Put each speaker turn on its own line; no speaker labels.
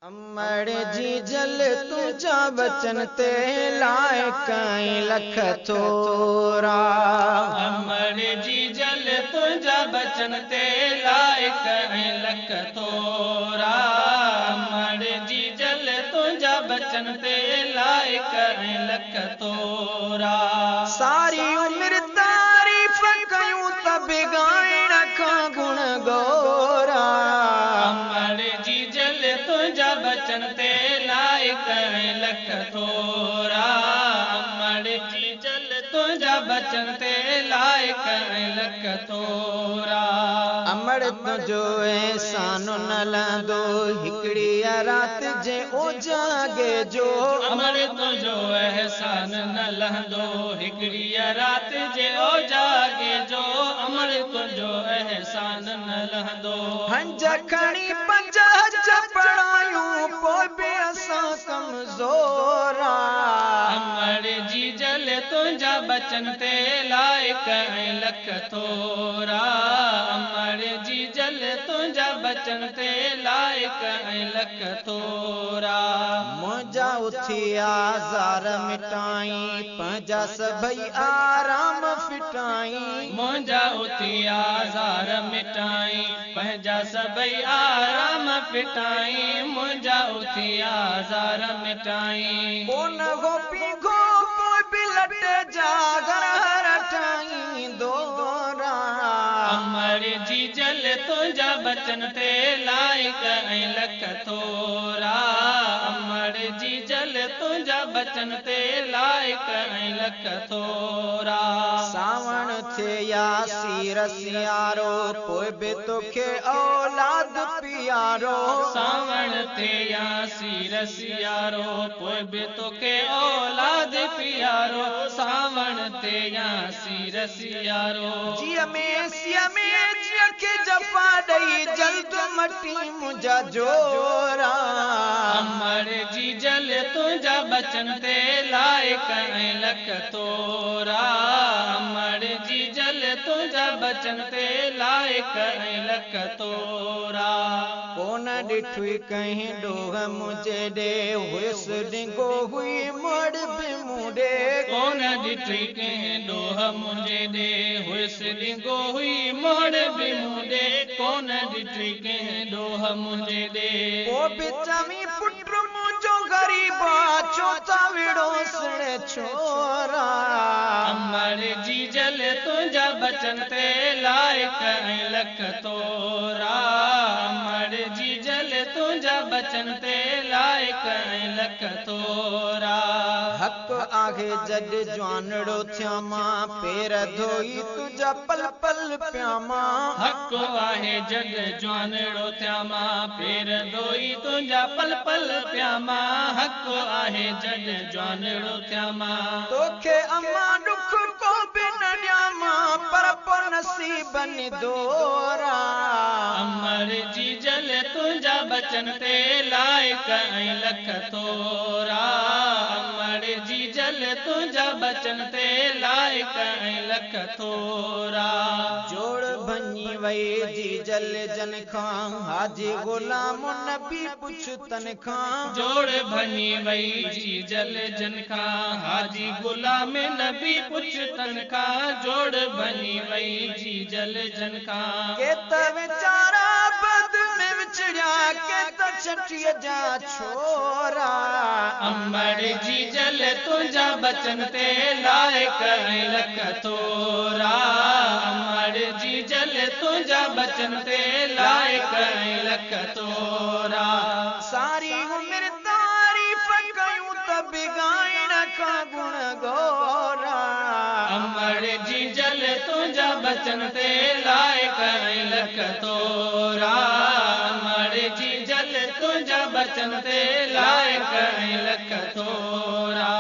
امڙ جيجل तुंहिंजा बचन ते लाइक़ ऐं लख थोरा।
अमड़ जीजल तुंहिंजा बचन ते लाइक़ ऐं लख थोरा। अमड़ जीजल तुंहिंजा बचन ते लाइक़ ऐं लख थोरा।
सारी उमिरि तारीफ़ कयूं त बि ॻाइण खां गुण गोरा।
अमड़ जीजल तुंहिंजा बचन ते लाइक़ ऐं लख थोरा। अमड़ जीजल तुंहिंजा बचन ते लाइक़ ऐं लख थोरा।
अमड़ तुंहिंजो अहसान न लहंदो हिकिड़ी राति जे उजागे जो।
अमड़ तुंहिंजो अहसान न लहंदो हिकिड़ी राति जे उजागे जो। अमड़ तुंहिंजो अहसान न लहंदो।
हंज खणी पंज हज पढ़ायूं पोइ बि असां कमज़ोरा।
अमड़ जीजल तुंहिंजा बचन ते लाइक़ ऐं लख थोरा। अमड़ जीजल तुंहिंजा बचन ते लाइक़ ऐं लख थोरा।
मुंहिंजा उथी आज़ार मिटाई पंहिंजा सभई आराम फिटाई।
मुंहिंजा उथी आज़ार मिटाई पंहिंजा सभई आराम फिटाई। मुंहिंजा उथी आज़ार मिटाई।
कोन हो पीघो पोइ बि लटे जा घर हर ठाहींदो।
अमड़ जीजल तुंहिंजा बचन ते लाइक़ ऐं लख थोरा। अमड़ जीजल तुंहिंजा बचन ते लाइक़ ऐं लख थोरा।
सावण थिए या सीर सियारो पोइ बि तोखे औलाद पियारो।
सावण थिए या सीर सियारो पोइ बि तोखे औलाद पियारो। सावण थिए या सीर सियारो।
जीअ में सीअ में जीअ खे जफ़ा ॾेई जल्द मटी मुंहिंजा जोरा।
अमड़ जीजल तुंहिंजा बचन ते लाइक़ ऐं लख थोरा। अमड़ जीजल तुंहिंजा बचन ते लाइक़ ऐं लख थोरा।
कोन ॾिठुई कंहिं ॾोह मुंहिंजे ॾे हुयुसि ॾिंगो हुई मड़ बि मूं ॾे।
कोन ॾिठुई कंहिं ॾोह मुंहिंजे ॾे हुयुसि ॾिंगो हुई मोड़ बि मूं ॾे। कोन ॾिठुई कंहिं ॾोह मुंहिंजे ॾे।
पोइ बि चवी पुट मुंहिंजो ग़रीब आ छो था विड़ो सणे छोरा।
अमड़ जीजल तुंहिंजा बचन ते लाइक़ ऐं लख थोरा। अमड़ जीजल तुंहिंजा बचन ते लाइक़ ऐं लख थोरा।
हक़ आहे जॾहिं जवानड़ो थियां मां पेर धोई तुंहिंजा पल पल पियां मां।
हक़ आहे जॾहिं जवानड़ो थियां मां पेर धोई तुंहिंजा पल पल पियां मां। हक़ आहे जॾहिं जवानड़ो थियां मां।
तोखे अम्मा ॾुख को बि न ॾियां मां पर पोइ नसीबनि दोरा।
अमड़ जीजल तुंहिंजा बचन ते लाइक़ ऐं लख थोरा। अमड़ जीजल तुंहिंजा बचन ते लाइक़ ऐं लख थोरा।
जोड़ भञी वई जीजल जन खां हाजी ग़ुलाम नबी पुछ तन खां।
जोड़ भञी वई जीजल जन खां हाजी ग़ुलाम नबी पुछ तन खां। जोड़ भञी वई जीजल जन खां।
के त वीचारा बद में विछड़िया के त छठीअ जा छोरा।
अमड़ जीजल तुंहिंजा बचन ते लाइक़ ऐं लख थोरा। अमड़ जीजल तुंहिंजा बचन ते लाइक़ ऐं लख थोरा।
सारी उमिरि तारीफ़ कयूं त बि ॻाइण खां गुण गोरा।
अमड़ जीजल तुंहिंजा बचन ते लाइक़ ऐं लख थोरा। अमड़ जीजल तुंहिंजा बचन ते लाइक़ ऐं लख थोरा।